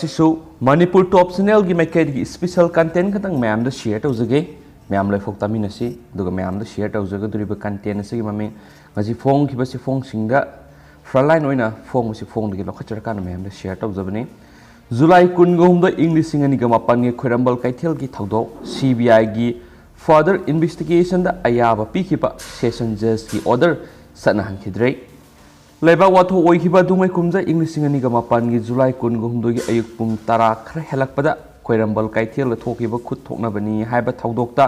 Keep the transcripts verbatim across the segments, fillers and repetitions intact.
ꯁꯤꯁꯨ ꯃꯅꯤꯄꯨꯔ ꯇꯣꯞ ꯆꯦꯅꯦꯜꯒꯤ ꯃꯥꯏꯀꯩꯗꯒꯤ special content ꯈꯛꯇꯪ ꯃꯌꯥꯝꯗ ꯁꯤꯌꯔ ꯇꯧꯖꯒꯦ꯫ ꯃꯌꯥꯝ ꯂꯣꯏꯐꯥꯎ ꯇꯥꯃꯤꯟꯅꯁꯤ꯫ ꯑꯗꯨꯒ ꯃꯌꯥꯝꯗ ꯁꯤꯌꯔ ꯇꯧꯖꯒꯗꯧꯔꯤꯕ ꯀꯟꯇꯦꯟ ꯑꯁꯤꯒꯤ ꯃꯃꯤꯡ, ꯉꯁꯤ ꯐꯣꯡꯈꯤꯕꯁꯤ ꯐꯣꯡꯁꯤꯡꯗ ꯐ꯭ꯔꯟꯂꯥꯏꯟ ꯑꯣꯏꯅ ꯐꯣꯡꯕꯁꯤ ꯐꯣꯡꯗꯒꯤ ꯂꯧꯈꯠꯆꯔꯀꯥꯟꯗ ꯃꯌꯥꯝꯗ ꯁꯤꯌꯔ ꯇꯧꯖꯕꯅꯤ꯫ ꯖꯨꯂꯥꯏ ꯀꯨꯟꯒ ꯍꯨꯝꯗꯣꯏ, ꯏꯪ ꯂꯤꯁꯤꯡ ꯑꯅꯤꯒ ꯃꯥꯄꯟꯒꯤ ꯈ꯭ꯋꯥꯏꯔꯝꯕꯟ ꯀꯩꯊꯦꯜꯒꯤ ꯊꯧꯗꯣꯛ, ꯁꯤ ꯕꯤ ꯑꯥꯏꯒꯤ ꯐꯔꯗꯔ ꯏꯟꯚꯦꯁꯇꯤꯒꯦꯁꯟꯗ ꯑꯌꯥꯕ ꯄꯤꯈꯤꯕ ꯁꯦꯁꯟ ꯖꯖꯀꯤ ꯑꯣꯔꯗꯔ ꯆꯠꯅꯍꯟꯈꯤꯗ꯭ꯔꯦ꯫ ꯂꯩꯕꯥꯛ ꯋꯥꯊꯣꯛ ꯑꯣꯏꯈꯤꯕ ꯑꯗꯨꯉꯩ ꯀꯨꯝꯖꯥ ꯏꯪ ꯂꯤꯁꯤꯡ ꯑꯅꯤꯒ ꯃꯥꯄꯟꯒꯤ ꯖꯨꯂꯥꯏ ꯀꯨꯟꯒ ꯍꯨꯝꯗꯣꯏꯒꯤ ꯑꯌꯨꯛ ꯄꯨꯡ ꯇꯔꯥ ꯈꯔ ꯍꯦꯜꯂꯛꯄꯗ ꯈ꯭ꯋꯥꯏꯔꯝꯕꯟ ꯀꯩꯊꯦꯜꯗ ꯊꯣꯛꯈꯤꯕ ꯈꯨꯠ ꯊꯣꯛꯅꯕꯅꯤ ꯍꯥꯏꯕ ꯊꯧꯗꯣꯛꯇ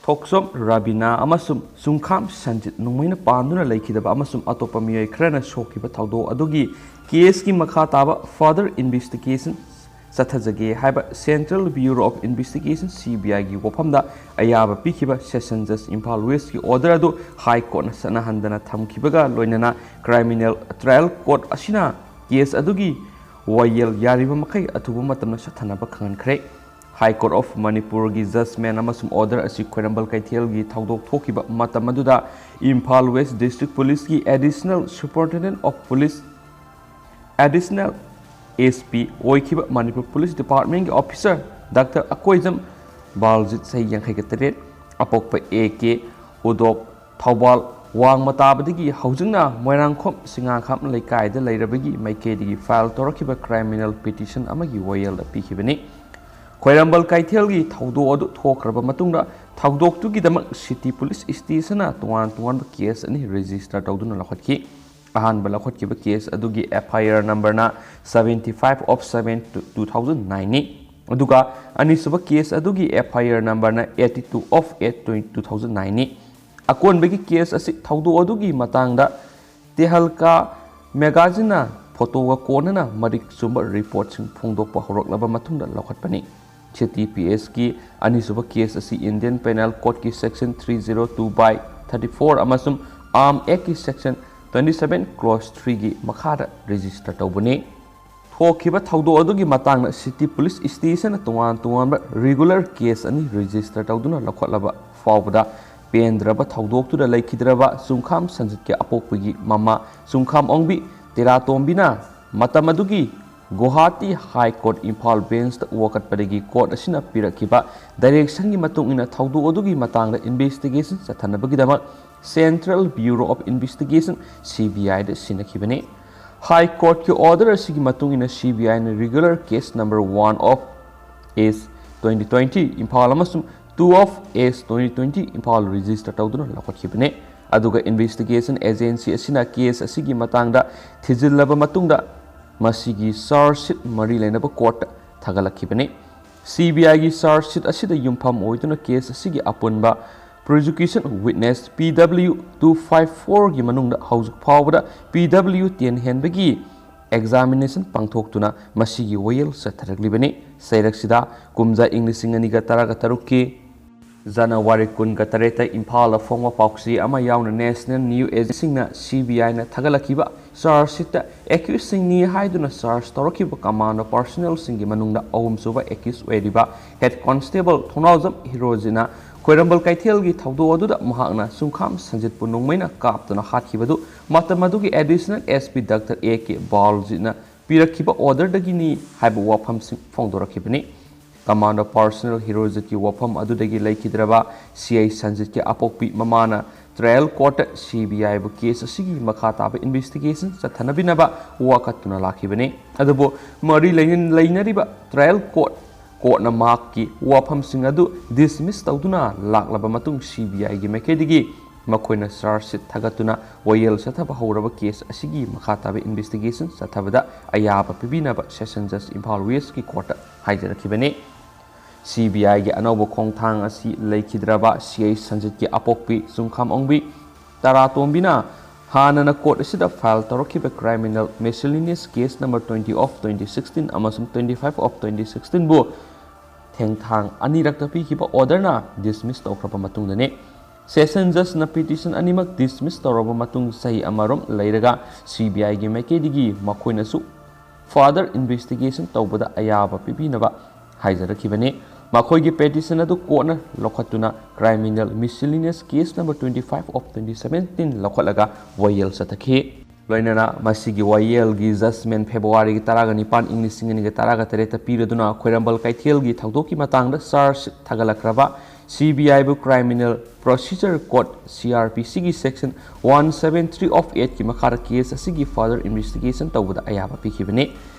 ꯊꯣꯛꯆꯣꯝ ꯔꯥꯕꯤꯅꯥ ꯑꯃꯁꯨꯡ ꯆꯨꯡꯈꯥꯝ ꯁꯟꯖꯤꯠ ꯅꯣꯡꯃꯩꯅ ꯄꯥꯟꯗꯨꯅ ꯂꯩꯈꯤꯗꯕ ꯑꯃꯁꯨꯡ ꯑꯇꯣꯞꯄ ꯃꯤꯑꯣꯏ ꯈꯔꯅ ꯁꯣꯛꯈꯤꯕ ꯊꯧꯗꯣꯛ ꯑꯗꯨꯒꯤ ꯀꯦꯁꯀꯤ ꯃꯈꯥ ꯇꯥꯕ ꯐꯔꯗꯔ ꯏꯟꯚꯦꯁꯇꯤꯒꯦꯁꯟ ꯆꯠꯊꯖꯒꯦ ꯍꯥꯏꯕ central bureau of investigation, C B ꯑꯥꯏꯒꯤ ꯋꯥꯐꯝꯗ ꯑꯌꯥꯕ ꯄꯤꯈꯤꯕ ꯁꯦꯁꯟ ꯖꯖ ꯏꯝꯐꯥꯜ ꯋꯦꯁꯀꯤ ꯑꯣꯔꯗꯔ ꯑꯗꯨ ꯍꯥꯏ ꯀꯣꯔꯠꯅ ꯆꯠꯅꯍꯟꯗꯅ ꯊꯝꯈꯤꯕꯒ ꯂꯣꯏꯅꯅ ꯀ꯭ꯔꯤꯃꯤꯅꯦꯜ ꯇ꯭ꯔꯥꯌꯦꯜ ꯀꯣꯔꯠ ꯑꯁꯤꯅ ꯀꯦꯁ ꯑꯗꯨꯒꯤ ꯋꯥꯌꯦꯜ ꯌꯥꯔꯤꯕ ꯃꯈꯩ ꯑꯊꯨꯕ ꯃꯇꯝꯗ ꯆꯠꯊꯅꯕ ꯈꯪꯍꯟꯈ꯭ꯔꯦ꯫ ꯍꯥꯏ ꯀꯣꯔꯠ ꯑꯣꯐ ꯃꯅꯤꯄꯨꯔꯒꯤ ꯖꯖꯃꯦꯟ ꯑꯃꯁꯨꯡ ꯑꯣꯔꯗꯔ ꯑꯁꯤ ꯈ꯭ꯋꯥꯏꯔꯝꯕꯟ ꯀꯩꯊꯦꯜꯒꯤ ꯊꯧꯗꯣꯛ ꯊꯣꯛꯈꯤꯕ ꯃꯇꯝ ꯑꯗꯨꯗ ꯏꯝꯐꯥꯜ ꯋꯦꯁ ꯗꯤꯁꯇ꯭ꯔꯤꯛ ꯄꯨꯂꯤꯁꯀꯤ additional superintendent of police, additional S P ꯑꯣꯏꯈꯤꯕ ꯃꯅꯤꯄꯨꯔ ꯄꯨꯂꯤꯁ ꯗꯤꯄꯥꯔꯠꯃꯦꯟꯒꯤ ꯑꯣꯐꯤꯁꯔ ꯗꯥꯛꯇꯔ ꯑꯀꯣꯏꯖꯝ ꯕꯥꯜꯖꯤꯠ, ꯆꯍꯤ ꯌꯥꯡꯈꯩꯒ ꯇꯔꯦꯠ, ꯑꯄꯣꯛꯄ ꯑꯦ ꯀꯦ ꯎꯗꯣꯞ, ꯊꯧꯕꯥꯜ ꯋꯥꯡꯃ ꯇꯥꯕꯗꯒꯤ ꯍꯧꯖꯤꯛꯅ ꯃꯣꯏꯔꯥꯡꯈꯣꯝ ꯁꯤꯡꯉꯥꯈꯥꯝ ꯂꯩꯀꯥꯏꯗ ꯂꯩꯔꯕꯒꯤ ꯃꯥꯏꯀꯩꯗꯒꯤ ꯐꯥꯏꯜ ꯇꯧꯔꯛꯈꯤꯕ ꯀ꯭ꯔꯤꯃꯤꯅꯦꯜ ꯄꯤꯇꯤꯁꯟ ꯑꯃꯒꯤ ꯋꯥꯌꯦꯜꯗ ꯄꯤꯈꯤꯕꯅꯤ꯫ ꯈ꯭ꯋꯥꯏꯔꯝꯕꯟ ꯀꯩꯊꯦꯜꯒꯤ ꯊꯧꯗꯣꯛ ꯑꯗꯨ ꯊꯣꯛꯈ꯭ꯔꯕ ꯃꯇꯨꯡꯗ ꯊꯧꯗꯣꯛꯇꯨꯒꯤꯗꯃꯛ ꯁꯤꯇꯤ ꯄꯨꯂꯤꯁ ꯁ꯭ꯇꯦꯁꯟꯅ ꯇꯣꯉꯥꯟ ꯇꯣꯉꯥꯟꯕ ꯀꯦꯁ ꯑꯅꯤ ꯔꯦꯖꯤꯁꯇꯔ ꯇꯧꯗꯨꯅ ꯂꯧꯈꯠꯈꯤ꯫ ꯑꯍꯥꯟꯕ ꯂꯧꯈꯠꯈꯤꯕ ꯀꯦꯁ ꯑꯗꯨꯒꯤ ꯑꯦꯐ ꯑꯥꯏ ꯑꯥꯔ ꯅꯝꯕꯔꯅ seventy five of seven two thousand nineꯅꯤ꯫ ꯑꯗꯨꯒ ꯑꯅꯤꯁꯨꯕ ꯀꯦꯁ ꯑꯗꯨꯒꯤ ꯑꯦꯐ ꯑꯥꯏ ꯑꯥꯔ ꯅꯝꯕꯔꯅ eighty two of eight two thousand nineꯅꯤ꯫ ꯑꯀꯣꯟꯕꯒꯤ ꯀꯦꯁ ꯑꯁꯤ ꯊꯧꯗꯣꯛ ꯑꯗꯨꯒꯤ ꯃꯇꯥꯡꯗ ꯇꯦꯍꯜꯀꯥ ꯃꯦꯒꯥꯖꯤꯟꯅ ꯐꯣꯇꯣꯒ ꯀꯣꯟꯅꯅ ꯃꯔꯤꯛ ꯆꯨꯝꯕ ꯔꯤꯄꯣꯔꯠꯁꯤꯡ ꯐꯣꯡꯗꯣꯛꯄ ꯍꯧꯔꯛꯂꯕ ꯃꯇꯨꯡꯗ ꯂꯧꯈꯠꯄꯅꯤ꯫ ꯁꯤꯇꯤ ꯄꯤ ꯑꯦꯁꯀꯤ ꯑꯅꯤꯁꯨꯕ ꯀꯦꯁ ꯑꯁꯤ Indian Penal Codeꯀꯤ Section three zero two by thirty four ꯑꯃꯁꯨꯡ Arms Actꯀꯤ Section twenty seven clause threeꯒꯤ ꯃꯈꯥꯗ ꯔꯦꯖꯤꯁꯇꯔ ꯇꯧꯕꯅꯤ꯫ ꯊꯣꯛꯈꯤꯕ ꯊꯧꯗꯣꯛ ꯑꯗꯨꯒꯤ ꯃꯇꯥꯡꯗ ꯁꯤꯇꯤ ꯄꯨꯂꯤꯁ ꯁ꯭ꯇꯦꯁꯟꯅ ꯇꯣꯉꯥꯟ ꯇꯣꯉꯥꯟꯕ ꯔꯤꯒꯨꯂꯔ ꯀꯦꯁ ꯑꯅꯤ ꯔꯦꯖꯤꯁꯇꯔ ꯇꯧꯗꯨꯅ ꯂꯧꯈꯠꯂꯕ ꯐꯥꯎꯕꯗ ꯄꯦꯟꯗ꯭ꯔꯕ ꯊꯧꯗꯣꯛꯇꯨꯗ ꯂꯩꯈꯤꯗ꯭ꯔꯕ ꯆꯨꯡꯈꯥꯝ ꯁꯟꯖꯤꯠꯀꯤ ꯑꯄꯣꯛꯄꯒꯤ ꯃꯃꯥ ꯆꯨꯡꯈꯥꯝ ꯑꯣꯡꯕꯤ ꯇꯦꯔꯥꯇꯣꯝꯕꯤꯅ ꯃꯇꯝ ꯑꯗꯨꯒꯤ ꯒꯨꯋꯥꯍꯥꯇꯤ ꯍꯥꯏ ꯀꯣꯔꯠ ꯏꯝꯐꯥꯜ ꯕꯦꯟꯁꯇ ꯋꯥꯀꯠꯄꯗꯒꯤ ꯀꯣꯔꯠ ꯑꯁꯤꯅ ꯄꯤꯔꯛꯈꯤꯕ ꯗꯥꯏꯔꯦꯛꯁꯟꯒꯤ ꯃꯇꯨꯡ ꯏꯟꯅ ꯊꯧꯗꯣꯛ ꯑꯗꯨꯒꯤ ꯃꯇꯥꯡꯗ ꯏꯟꯚꯦꯁꯇꯤꯒꯦꯁꯟ ꯆꯠꯊꯅꯕꯒꯤꯗꯃꯛ Central Bureau of Investigation, C B I, ꯗ ꯁꯤꯟꯅꯈꯤꯕꯅꯤ꯫ ꯍꯥꯏ ꯀꯣꯔꯠꯀꯤ ꯑꯣꯔꯗꯔ ꯑꯁꯤꯒꯤ ꯃꯇꯨꯡ ꯏꯟꯅ C B I ꯅ regular case number one of S twenty twenty Imphal ꯑꯃꯁꯨꯡ two of S twenty twenty Imphal register ꯇꯧꯗꯨꯅ ꯂꯧꯈꯠꯈꯤꯕꯅꯤ꯫ ꯑꯗꯨꯒ ꯏꯟꯚꯦꯁꯇꯤꯒꯦꯁꯟ ꯑꯦꯖꯦꯟꯁꯤ ꯑꯁꯤꯅ ꯀꯦꯁ ꯑꯁꯤꯒꯤ ꯃꯇꯥꯡꯗ ꯊꯤꯖꯤꯜꯂꯕ ꯃꯇꯨꯡꯗ ꯃꯁꯤꯒꯤ ꯆꯥꯔꯖ ꯁꯤꯠ ꯃꯔꯤ ꯂꯩꯅꯕ ꯀꯣꯔꯠꯇ ꯊꯥꯒꯠꯂꯛꯈꯤꯕꯅꯤ꯫ C B I ꯒꯤ ꯆꯥꯔꯖ ꯁꯤꯠ ꯑꯁꯤꯗ ꯌꯨꯝꯐꯝ ꯑꯣꯏꯗꯨꯅ ꯀꯦꯁ ꯑꯁꯤꯒꯤ ꯑꯄꯨꯟꯕ prosecution witness P W two five four ꯒꯤ ꯃꯅꯨꯡꯗ ꯍꯧꯖꯤꯛ ꯐꯥꯎꯕꯗ P W ten ꯍꯦꯟꯕꯒꯤ ꯑꯦꯛꯖꯥꯃꯤꯅꯦꯁꯟ ꯄꯥꯡꯊꯣꯛꯇꯨꯅ ꯃꯁꯤꯒꯤ ꯋꯥꯌꯦꯜ ꯆꯠꯊꯔꯛꯂꯤꯕꯅꯤ꯫ ꯆꯩꯔꯛꯁꯤꯗ ꯀꯨꯝꯖꯥ ꯏꯪ ꯂꯤꯁꯤꯡ ꯑꯅꯤꯒ ꯇꯔꯥꯒ ꯇꯔꯨꯛꯀꯤ ꯖꯅꯋꯥꯔꯤ ꯀꯨꯟꯒ ꯇꯔꯦꯠꯇ ꯏꯝꯐꯥꯜꯗ ꯐꯣꯡꯕ ꯄꯥꯎꯆꯦ ꯑꯃ ꯌꯥꯎꯅ ꯅꯦꯁꯅꯦꯜ ꯅ꯭ꯌꯨ ꯑꯦꯖꯦꯟꯁꯤꯁꯤꯡꯅ C B I ꯅ ꯊꯥꯒꯠꯂꯛꯈꯤꯕ ꯆꯥꯔꯖ ꯁꯤꯠꯇ ꯑꯦꯀ꯭ꯌꯨꯁꯁꯤꯡꯅꯤ ꯍꯥꯏꯗꯨꯅ ꯆꯥꯔꯖ ꯇꯧꯔꯛꯈꯤꯕ ꯀꯃꯥꯟꯗꯣ ꯄꯥꯔꯁꯅꯦꯜꯁꯤꯡꯒꯤ ꯃꯅꯨꯡꯗ ꯑꯍꯨꯝꯁꯨꯕ ꯑꯦꯀ꯭ꯌꯨꯁ ꯑꯣꯏꯔꯤꯕ ꯍꯦꯗ ꯀꯣꯟꯁꯇꯦꯕꯜ ꯊꯣꯡꯅꯥꯎꯖꯝ ꯍꯤꯔꯣꯖꯤꯠꯅ ꯈ꯭ꯋꯥꯏꯔꯝꯕꯟ ꯀꯩꯊꯦꯜꯒꯤ ꯊꯧꯗꯣꯛ ꯑꯗꯨꯗ ꯃꯍꯥꯛꯅ ꯆꯨꯡꯈꯥꯝ ꯁꯟꯖꯤꯠꯄꯨ ꯅꯣꯡꯃꯩꯅ ꯀꯥꯞꯇꯨꯅ ꯍꯥꯠꯈꯤꯕꯗꯨ ꯃꯇꯝ ꯑꯗꯨꯒꯤ additional S P Doctor A K ꯕꯥꯜꯖꯤꯠꯅ ꯄꯤꯔꯛꯈꯤꯕ ꯑꯣꯔꯗꯔꯗꯒꯤꯅꯤ ꯍꯥꯏꯕ ꯋꯥꯐꯝꯁꯤꯡ ꯐꯣꯡꯗꯣꯔꯛꯈꯤꯕꯅꯤ꯫ ꯀꯃꯥꯟꯗꯣ ꯄꯥꯔꯁꯅꯦꯜ ꯍꯤꯔꯣꯖꯤꯠꯀꯤ ꯋꯥꯐꯝ ꯑꯗꯨꯗꯒꯤ ꯂꯩꯈꯤꯗ꯭ꯔꯕ C I ꯁꯟꯖꯤꯠꯀꯤ ꯑꯄꯣꯛꯄꯤ ꯃꯃꯥꯅ ꯇ꯭ꯔꯥꯌꯦꯜ ꯀꯣꯔꯠꯇ C B I ꯕꯨ ꯀꯦꯁ ꯑꯁꯤꯒꯤ ꯃꯈꯥ ꯇꯥꯕ ꯏꯟꯚꯦꯁꯇꯤꯒꯦꯁꯟ ꯆꯠꯊꯅꯕꯤꯅꯕ ꯋꯥꯀꯠꯇꯨꯅ ꯂꯥꯛꯈꯤꯕꯅꯤ꯫ ꯑꯗꯨꯕꯨ ꯃꯔꯤ ꯂꯩꯅ-, ꯂꯩꯅꯔꯤꯕ ꯇ꯭ꯔꯥꯌꯦꯜ ꯀꯣꯔꯠ, ꯀꯣꯔꯠꯅ ꯃꯍꯥꯛꯀꯤ ꯋꯥꯐꯝꯁꯤꯡ ꯑꯗꯨ ꯗꯤꯁꯃꯤꯁ ꯇꯧꯗꯨꯅ ꯂꯥꯛꯂꯕ ꯃꯇꯨꯡ C B I ꯒꯤ ꯃꯥꯏꯀꯩꯗꯒꯤ ꯃꯈꯣꯏꯅ ꯆꯥꯔꯖ ꯁꯤꯠ ꯊꯥꯒꯠꯇꯨꯅ ꯋꯥꯌꯦꯜ ꯆꯠꯊꯕ ꯍꯧꯔꯕ ꯀꯦꯁ ꯑꯁꯤꯒꯤ ꯃꯈꯥ ꯇꯥꯕ ꯏꯟꯚꯦꯁꯇꯤꯒꯦꯁꯟ ꯆꯠꯊꯕꯗ ꯑꯌꯥꯕ ꯄꯤꯕꯤꯅꯕ ꯁꯦꯁꯟ ꯖꯖ ꯏꯝꯐꯥꯜ ꯋꯦꯁꯀꯤ ꯀꯣꯔꯠꯇ ꯍꯥꯏꯖꯔꯛꯈꯤꯕꯅꯤ꯫ C B I ꯒꯤ ꯑꯅꯧꯕ ꯈꯣꯡꯊꯥꯡ ꯑꯁꯤ ꯂꯩꯈꯤꯗ꯭ꯔꯕ C I ꯁꯟꯖꯤꯠꯀꯤ ꯑꯄꯣꯛꯄꯤ ꯆꯨꯡꯈꯥꯝ ꯑꯣꯡꯕꯤ ꯇꯔꯥꯇꯣꯝꯕꯤꯅ ꯍꯥꯟꯅꯅ ꯀꯣꯔꯠ ꯑꯁꯤꯗ ꯐꯥꯏꯜ ꯇꯧꯔꯛꯈꯤꯕ criminal miscellaneous case number twenty of twenty sixteen ꯑꯃꯁꯨꯡ twenty five of twenty sixteen ꯕꯨ ꯊꯦꯡꯊꯥꯡ ꯑꯅꯤꯔꯛꯇ ꯄꯤꯈꯤꯕ ꯑꯣꯔꯗꯔꯅ ꯗꯤꯁꯃꯤꯁ ꯇꯧꯈ꯭ꯔꯕ ꯃꯇꯨꯡꯗꯅꯤ꯫ ꯁꯦꯁꯟ ꯖꯖꯅ ꯄꯤꯇꯤꯁꯟ ꯑꯅꯤꯃꯛ ꯗꯤꯁꯃꯤꯁ ꯇꯧꯔꯕ ꯃꯇꯨꯡ ꯆꯍꯤ ꯑꯃꯔꯣꯝ ꯂꯩꯔꯒ C B I ꯒꯤ ꯃꯥꯏꯀꯩꯗꯒꯤ ꯃꯈꯣꯏꯅꯁꯨ further investigation ꯇꯧꯕꯗ ꯑꯌꯥꯕ ꯄꯤꯕꯤꯅꯕ ꯍꯥꯏꯖꯔꯛꯈꯤꯕꯅꯤ꯫ ꯃꯈꯣꯏꯒꯤ ꯄꯦꯇꯤꯁꯟ ꯑꯗꯨ ꯀꯣꯔꯠꯅ ꯂꯧꯈꯠꯇꯨꯅ criminal miscellaneous case number twenty five of twenty seventeen ꯂꯧꯈꯠꯂꯒ ꯋꯥꯌꯦꯜ ꯆꯠꯊꯈꯤ꯫ ꯂꯣꯏꯅꯅ ꯃꯁꯤꯒꯤ ꯋꯥꯌꯦꯜꯒꯤ ꯖꯁꯃꯦꯟ ꯐꯦꯕ꯭ꯔꯨꯋꯥꯔꯤꯒꯤ ꯇꯔꯥꯒ ꯅꯤꯄꯥꯟ, ꯏꯪ ꯂꯤꯁꯤꯡ ꯑꯅꯤꯒ ꯇꯔꯥꯒ ꯇꯔꯦꯠꯇ ꯄꯤꯔꯗꯨꯅ ꯈ꯭ꯋꯥꯏꯔꯝꯕꯟ ꯀꯩꯊꯦꯜꯒꯤ ꯊꯧꯗꯣꯛꯀꯤ ꯃꯇꯥꯡꯗ ꯆꯥꯔꯖ ꯁꯤꯠ ꯊꯥꯒꯠꯂꯛꯈ꯭ꯔꯕ ꯁꯤ ꯕꯤ ꯑꯥꯏꯕꯨ Criminal Procedure Code, C R P C ꯒꯤ section one seven three of eight ꯀꯤ ꯃꯈꯥꯗ case ꯑꯁꯤꯒꯤ further investigation ꯇꯧꯕꯗ ꯑꯌꯥꯕ ꯄꯤꯈꯤꯕꯅꯤ꯫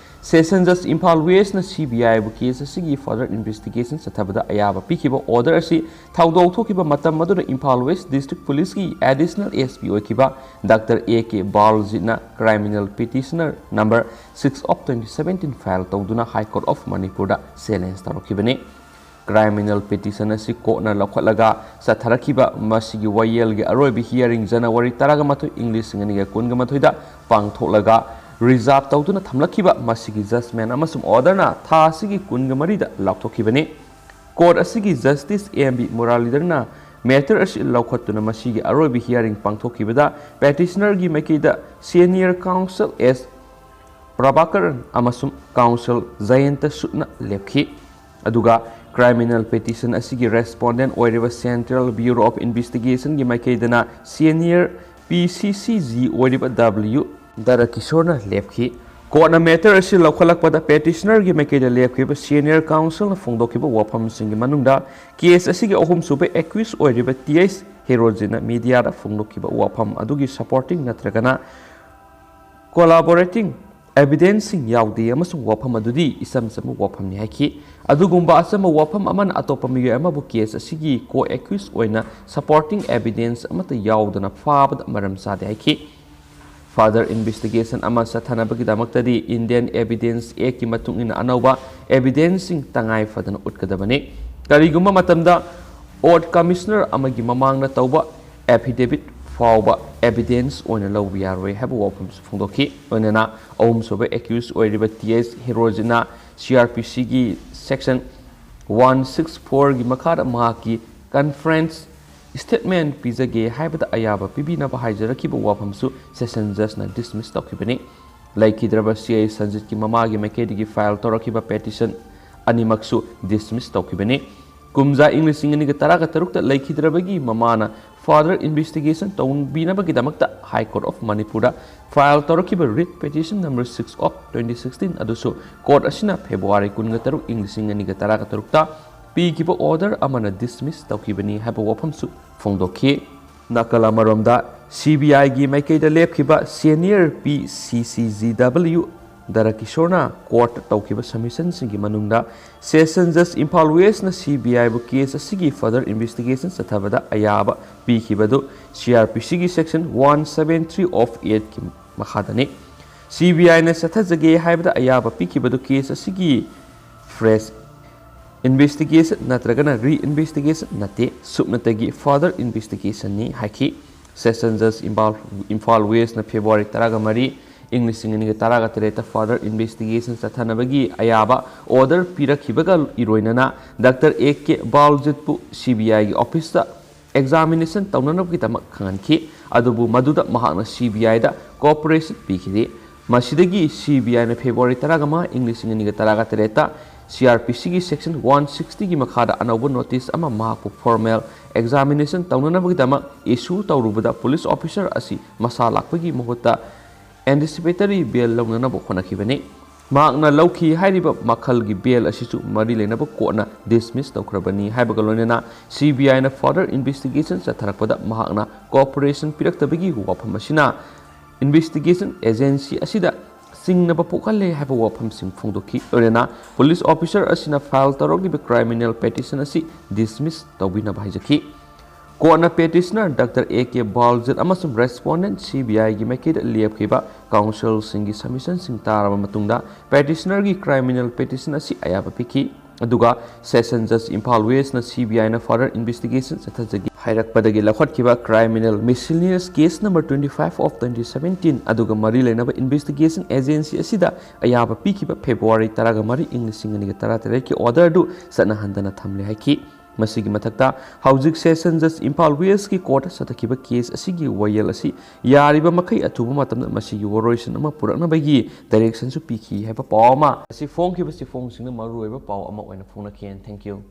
Session Judge ꯏꯝꯐꯥꯜ ꯋꯦꯁꯅ ꯁꯤ ꯕꯤ ꯑꯥꯏꯕꯨ case ꯑꯁꯤꯒꯤ further investigation ꯆꯠꯊꯕꯗ ꯑꯌꯥꯕ ꯄꯤꯈꯤꯕ order ꯑꯁꯤ ꯊꯧꯗꯣꯛ ꯊꯣꯛꯈꯤꯕ ꯃꯇꯝ ꯑꯗꯨꯗ ꯏꯝꯐꯥꯜ ꯋꯦꯁ ꯗꯤꯁꯇ꯭ꯔꯤꯛ ꯄꯨꯂꯤꯁꯀꯤ additional S P ꯑꯣꯏꯈꯤꯕ ꯗꯥꯛꯇꯔ ꯑꯦ ꯀꯦ ꯕꯥꯜꯖꯤꯠꯅ criminal petitioner number six of twenty seventeen file ꯇꯧꯗꯨꯅ High Court of ꯃꯅꯤꯄꯨꯔꯗ challenge ꯇꯧꯔꯛꯈꯤꯕꯅꯤ꯫ Criminal petition ꯑꯁꯤ courtꯅ ꯂꯧꯈꯠꯂꯒ ꯆꯠꯊꯔꯛꯈꯤꯕ ꯃꯁꯤꯒꯤ ꯋꯥꯌꯦꯜꯒꯤ ꯑꯔꯣꯏꯕ hearing ꯖꯅꯋꯥꯔꯤ ꯇꯔꯥꯒ ꯃꯥꯊꯣꯏ, ꯏꯪ ꯂꯤꯁꯤꯡ ꯑꯅꯤꯒ ꯀꯨꯟꯒ ꯃꯥꯊꯣꯏꯗ ꯄꯥꯡꯊꯣꯛꯂꯒ reserve ꯇꯧꯗꯨꯅ ꯊꯝꯂꯛꯈꯤꯕ ꯃꯁꯤꯒꯤ judgment ꯑꯃꯁꯨꯡ orderꯅ ꯊꯥ ꯑꯁꯤꯒꯤ ꯀꯨꯟꯒ ꯃꯔꯤꯗ ꯂꯥꯎꯊꯣꯛꯈꯤꯕꯅꯤ꯫ Court ꯑꯁꯤꯒꯤ Justice ꯑꯦꯝ ꯕꯤ ꯃꯨꯔꯥꯂꯤꯙꯔꯅ matter ꯑꯁꯤ ꯂꯧꯈꯠꯇꯨꯅ ꯃꯁꯤꯒꯤ ꯑꯔꯣꯏꯕ hearing ꯄꯥꯡꯊꯣꯛꯈꯤꯕꯗ petitionerꯒꯤ ꯃꯥꯏꯀꯩꯗ senior counsel ꯑꯦꯁ ꯄ꯭ꯔꯚꯥꯀꯔꯟ ꯑꯃꯁꯨꯡ counsel ꯖꯌꯟꯇ ꯁꯨꯠꯅ ꯂꯦꯞꯈꯤ꯫ ꯑꯗꯨꯒ criminal petition ꯑꯁꯤꯒꯤ respondent ꯑꯣꯏꯔꯤꯕ Central Bureau of Investigationꯒꯤ ꯃꯥꯏꯀꯩꯗꯅ senior P C C G ꯑꯣꯏꯔꯤꯕ W ꯗꯔꯀꯤꯁꯣꯔꯅ ꯂꯦꯞꯈꯤ꯫ Courtꯅ matter ꯑꯁꯤ ꯂꯧꯈꯠꯂꯛꯄꯗ petitionerꯒꯤ ꯃꯥꯏꯀꯩꯗ ꯂꯦꯞꯈꯤꯕ senior counselꯅ ꯐꯣꯡꯗꯣꯛꯈꯤꯕ ꯋꯥꯐꯝꯁꯤꯡꯒꯤ ꯃꯅꯨꯡꯗ case ꯑꯁꯤꯒꯤ ꯑꯍꯨꯝꯁꯨꯕ accused ꯑꯣꯏꯔꯤꯕ ꯇꯤ ꯑꯩꯆ ꯍꯦꯔꯣꯖꯤꯠꯅ mediaꯗ ꯐꯣꯡꯗꯣꯛꯈꯤꯕ ꯋꯥꯐꯝ ꯑꯗꯨꯒꯤ supporting ꯅꯠꯇ꯭ꯔꯒꯅ collaborating evidenceꯁꯤꯡ ꯌꯥꯎꯗꯦ ꯑꯃꯁꯨꯡ ꯋꯥꯐꯝ ꯑꯗꯨꯗꯤ ꯏꯆꯝ ꯆꯝꯕ ꯋꯥꯐꯝꯅꯤ ꯍꯥꯏꯈꯤ꯫ ꯑꯗꯨꯒꯨꯝꯕ ꯑꯆꯝꯕ ꯋꯥꯐꯝ ꯑꯃꯅ ꯑꯇꯣꯞꯄ ꯃꯤꯑꯣꯏ ꯑꯃꯕꯨ case ꯑꯁꯤꯒꯤ co-accused ꯑꯣꯏꯅ supporting evidence ꯑꯃꯠꯇ ꯌꯥꯎꯗꯅ ꯐꯥꯕꯗ ꯃꯔꯝ ꯆꯥꯗꯦ ꯍꯥꯏꯈꯤ꯫ Further investigation ꯑꯃ ꯆꯠꯊꯅꯕꯒꯤꯗꯃꯛꯇꯗꯤ Indian Evidence Actꯀꯤ ꯃꯇꯨꯡ ꯏꯟꯅ ꯑꯅꯧꯕ evidenceꯁꯤꯡ ꯇꯉꯥꯏ ꯐꯗꯅ ꯎꯠꯀꯗꯕꯅꯤ꯫ ꯀꯔꯤꯒꯨꯝꯕ ꯃꯇꯝꯗ Oath Commissioner ꯑꯃꯒꯤ ꯃꯃꯥꯡꯗ ꯇꯧꯕ affidavit ꯐꯥꯎꯕ evidence ꯑꯣꯏꯅ ꯂꯧꯕ ꯌꯥꯔꯣꯏ ꯍꯥꯏꯕ ꯋꯥꯐꯝꯁꯨ ꯐꯣꯡꯗꯣꯛꯈꯤ꯫ ꯂꯣꯏꯅꯅ ꯑꯍꯨꯝꯁꯨꯕ accused ꯑꯣꯏꯔꯤꯕ ꯇꯤ ꯑꯩꯆ ꯍꯦꯔꯣꯖꯤꯠꯅ C R P Cꯒꯤ section one six fourꯒꯤ ꯃꯈꯥꯗ ꯃꯍꯥꯛꯀꯤ conference statement ꯄꯤꯖꯒꯦ ꯍꯥꯏꯕꯗ ꯑꯌꯥꯕ ꯄꯤꯕꯤꯅꯕ ꯍꯥꯏꯖꯔꯛꯈꯤꯕ ꯋꯥꯐꯝꯁꯨ session judgeꯅ dismiss ꯇꯧꯈꯤꯕꯅꯤ꯫ ꯂꯩꯈꯤꯗ꯭ꯔꯕ ꯁꯤ ꯑꯥꯏ ꯁꯟꯖꯤꯠꯀꯤ ꯃꯃꯥꯒꯤ ꯃꯥꯏꯀꯩꯗꯒꯤ file ꯇꯧꯔꯛꯈꯤꯕ petition ꯑꯅꯤꯃꯛꯁꯨ dismiss ꯇꯧꯈꯤꯕꯅꯤ꯫ ꯀꯨꯝꯖꯥ ꯏꯪ ꯂꯤꯁꯤꯡ ꯑꯅꯤꯒ ꯇꯔꯥꯒ ꯇꯔꯨꯛꯇ ꯂꯩꯈꯤꯗ꯭ꯔꯕꯒꯤ ꯃꯃꯥꯅ further investigation ꯇꯧꯕꯤꯅꯕꯒꯤꯗꯃꯛꯇ High Court of ꯃꯅꯤꯄꯨꯔꯗ file ꯇꯧꯔꯛꯈꯤꯕ writ petition number six of twenty sixteen ꯑꯗꯨꯁꯨ court ꯑꯁꯤꯅ February ꯀꯨꯟꯒ ꯇꯔꯨꯛ, ꯏꯪ ꯂꯤꯁꯤꯡ ꯑꯅꯤꯒ ꯇꯔꯥꯒ ꯇꯔꯨꯛꯇ ꯄꯤꯈꯤꯕ order ꯑꯃꯅ dismiss ꯇꯧꯈꯤꯕꯅꯤ ꯍꯥꯏꯕ ꯋꯥꯐꯝꯁꯨ ꯐꯣꯡꯗꯣꯛꯈꯤ꯫ ꯅꯥꯀꯜ ꯑꯃꯔꯣꯝꯗ, CBIꯒꯤ ꯃꯥꯏꯀꯩꯗ ꯂꯦꯞꯈꯤꯕ senior PCCGW ꯗꯔꯀꯤꯁꯣꯔꯅ courtꯇ ꯇꯧꯈꯤꯕ submissionꯁꯤꯡꯒꯤ ꯃꯅꯨꯡꯗ, Session Judge ꯏꯝꯐꯥꯜ Westꯅ CBIꯕꯨ case ꯑꯁꯤꯒꯤ further investigation ꯆꯠꯊꯕꯗ ꯑꯌꯥꯕ ꯄꯤꯈꯤꯕꯗꯨ CrPCꯒꯤ section one seven three of eightꯀꯤ ꯃꯈꯥꯗꯅꯤ꯫ CBIꯅ ꯆꯠꯊꯖꯒꯦ ꯍꯥꯏꯕꯗ ꯑꯌꯥꯕ ꯄꯤꯈꯤꯕꯗꯨ case ꯑꯁꯤꯒꯤ fresh investigation ꯅꯠꯇ꯭ꯔꯒꯅ reinvestigation ꯅꯠꯇꯦ, ꯁꯨꯞꯅꯇꯒꯤ further investigationꯅꯤ ꯍꯥꯏꯈꯤ꯫ Session Judge Imphal, Imphal Westꯅ February ꯇꯔꯥꯒ ꯃꯔꯤ, ꯏꯪ ꯂꯤꯁꯤꯡ ꯑꯅꯤꯒ ꯇꯔꯥꯒ ꯇꯔꯦꯠꯇ further investigation ꯆꯠꯊꯅꯕꯒꯤ ꯑꯌꯥꯕ order ꯄꯤꯔꯛꯈꯤꯕꯒ ꯏꯔꯣꯏꯅꯅ Doctor A K ꯕꯥꯜꯖꯤꯠꯄꯨ CBIꯒꯤ officeꯇ examination ꯇꯧꯅꯅꯕꯒꯤꯗꯃꯛ ꯈꯪꯍꯟꯈꯤ꯫ ꯑꯗꯨꯕꯨ ꯃꯗꯨꯗ ꯃꯍꯥꯛꯅ CBIꯗ cooperation ꯄꯤꯈꯤꯗꯦ꯫ ꯃꯁꯤꯗꯒꯤ CBIꯅ February ꯇꯔꯥꯒ ꯃꯉꯥ, ꯏꯪ ꯂꯤꯁꯤꯡ ꯑꯅꯤꯒ ꯇꯔꯥꯒ ꯇꯔꯦꯠꯇ CrPCꯒꯤ section one sixtyꯒꯤ ꯃꯈꯥꯗ ꯑꯅꯧꯕ notice ꯑꯃ ꯃꯍꯥꯛꯄꯨ formal examination ꯇꯧꯅꯅꯕꯒꯤꯗꯃꯛ issue ꯇꯧꯔꯨꯕꯗ police officer ꯑꯁꯤ ꯃꯁꯥ ꯂꯥꯛꯄꯒꯤ ꯃꯍꯨꯠꯇ anticipatory bail ꯂꯧꯅꯅꯕ ꯍꯣꯠꯅꯈꯤꯕꯅꯤ꯫ ꯃꯍꯥꯛꯅ ꯂꯧꯈꯤ ꯍꯥꯏꯔꯤꯕ ꯃꯈꯜꯒꯤ bail ꯑꯁꯤꯁꯨ ꯃꯔꯤ ꯂꯩꯅꯕ courtꯅ dismiss ꯇꯧꯈ꯭ꯔꯕꯅꯤ ꯍꯥꯏꯕꯒ ꯂꯣꯏꯅꯅ CBIꯅ further investigation ꯆꯠꯊꯔꯛꯄꯗ ꯃꯍꯥꯛꯅ cooperation ꯄꯤꯔꯛꯇꯕꯒꯤ ꯋꯥꯐꯝ ꯑꯁꯤꯅ investigation agency ꯑꯁꯤꯗ ꯆꯤꯡꯅꯕ ꯄꯣꯛꯍꯜꯂꯦ ꯍꯥꯏꯕ ꯋꯥꯐꯝꯁꯤꯡ ꯐꯣꯡꯗꯣꯛꯈꯤ꯫ ꯂꯣꯏꯅꯅ police officer ꯑꯁꯤꯅ file ꯇꯧꯔꯛꯂꯤꯕ criminal petition ꯑꯁꯤ dismiss ꯇꯧꯕꯤꯅꯕ ꯍꯥꯏꯖꯈꯤ꯫ Courtꯅ petitioner Doctor A K ꯕꯥꯜꯖꯤꯠ ꯑꯃꯁꯨꯡ respondent CBIꯒꯤ ꯃꯥꯏꯀꯩꯗ ꯂꯦꯞꯈꯤꯕ counselꯁꯤꯡꯒꯤ submissionꯁꯤꯡ ꯇꯥꯔꯕ ꯃꯇꯨꯡꯗ petitionerꯒꯤ criminal petition ꯑꯁꯤ ꯑꯌꯥꯕ ꯄꯤꯈꯤ꯫ ꯑꯗꯨꯒ Session Judge Imphal Westꯅ CBIꯅ further investigation ꯆꯠꯊꯖꯒꯦ ꯍꯥꯏꯔꯛꯄꯗꯒꯤ ꯂꯧꯈꯠꯈꯤꯕ criminal miscellaneous case number twenty five of twenty seventeen ꯑꯗꯨꯒ ꯃꯔꯤ ꯂꯩꯅꯕ investigation agency ꯑꯁꯤꯗ ꯑꯌꯥꯕ ꯄꯤꯈꯤꯕ February ꯇꯔꯥꯒ ꯃꯔꯤ, ꯏꯪ ꯂꯤꯁꯤꯡ ꯑꯅꯤꯒ ꯇꯔꯥꯇꯔꯦꯠꯀꯤ order ꯑꯗꯨ ꯆꯠꯅꯍꯟꯗꯅ ꯊꯝꯂꯦ ꯍꯥꯏꯈꯤ꯫ ꯃꯁꯤꯒꯤ ꯃꯊꯛꯇ, ꯍꯧꯖꯤꯛ Session Judge ꯏꯝꯐꯥꯜ Westꯀꯤ courtꯇ ꯆꯠꯊꯈꯤꯕ case ꯑꯁꯤꯒꯤ ꯋꯥꯌꯦꯜ ꯑꯁꯤ ꯌꯥꯔꯤꯕ ꯃꯈꯩ ꯑꯊꯨꯕ ꯃꯇꯝꯗ ꯃꯁꯤꯒꯤ ꯋꯥꯔꯣꯏꯁꯤꯟ ꯑꯃ ꯄꯨꯔꯛꯅꯕꯒꯤ directionꯁꯨ ꯄꯤꯈꯤ ꯍꯥꯏꯕ ꯄꯥꯎ ꯑꯃ ꯑꯁꯤ ꯐꯣꯡꯈꯤꯕꯁꯤ ꯐꯣꯡꯁꯤꯡꯅ ꯃꯔꯨꯑꯣꯏꯕ ꯄꯥꯎ ꯑꯃ ꯑꯣꯏꯅ ꯐꯣꯡꯅꯈꯤ꯫ Thank you꯫